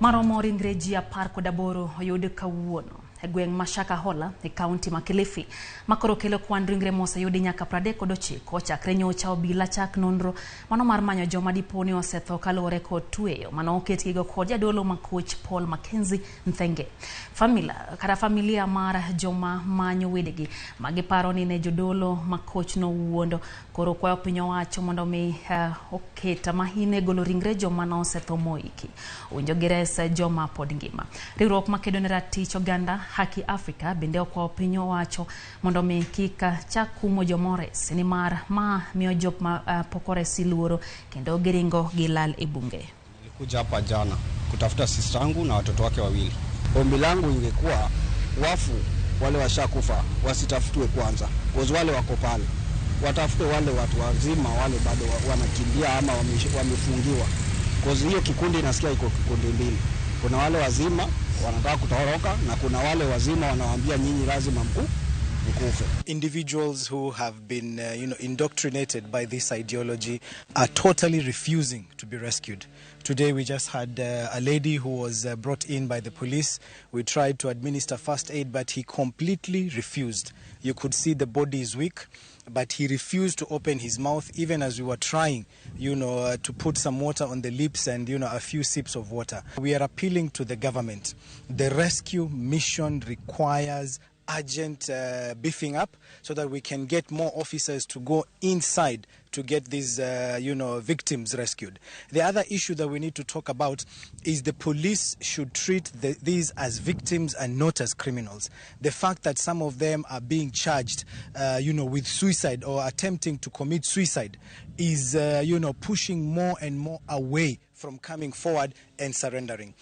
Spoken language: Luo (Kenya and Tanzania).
Maromo ringre ji 18 oyud kawuono e gweng' ma Shakahola e kaunti ma Kilifi makoro kelo kwan ringre moseyudi nyaka 39 chakre nyocha obila chak nonro mano mar manyo joma dipo ni osetho kaluwore kod tweyo mano oketgigo kod jadolo makoch Paul Mackenzie Nthenge. Famila, kata familia mar joma manyo wedegi magiparo ni ne jodolo makoch nowuondo koro kwayo piny owacho mondo mi oket mahine golo ringre joma nosetho moiki owinjo gires joma pod ngima. Riwruok makedo ne ratich oganda Haki Africa bende okwayo piny owacho mondo mi kik chak kumo joma ores nimar ma miyo jok ma pok oresi luoro kendo giringo gilal e bunge. Nilikuja hapa jana kutafuta sister yangu na watoto wake wawili. Ombi langu ingekuwa wafu wale washakufa wasitafutwe kwanza, cause wale wako pale, watafute wale watu wazima wale bado wanakimbia ama wamefungiwa, cause hiyo kikundi nasikia iko kikundi mbili. Kuna wale wazima wanataka kutoroka na kuna wale wazima wanawaambia nyinyi lazima mkufe. Individuals who have been indoctrinated by this ideology are totally refusing to be rescued. Today we just had a lady who was brought in by the police. We tried to administer first aid, but he completely refused. You could see the body is weak, but he refused to open his mouth even as we were trying to put some water on the lips and a few sips of water. We are appealing to the government. The rescue mission requires urgent beefing up so that we can get more officers to go inside to get these victims rescued. The other issue that we need to talk about is the police should treat these as victims and not as criminals. The fact that some of them are being charged with suicide or attempting to commit suicide is pushing more and more away from coming forward and surrendering.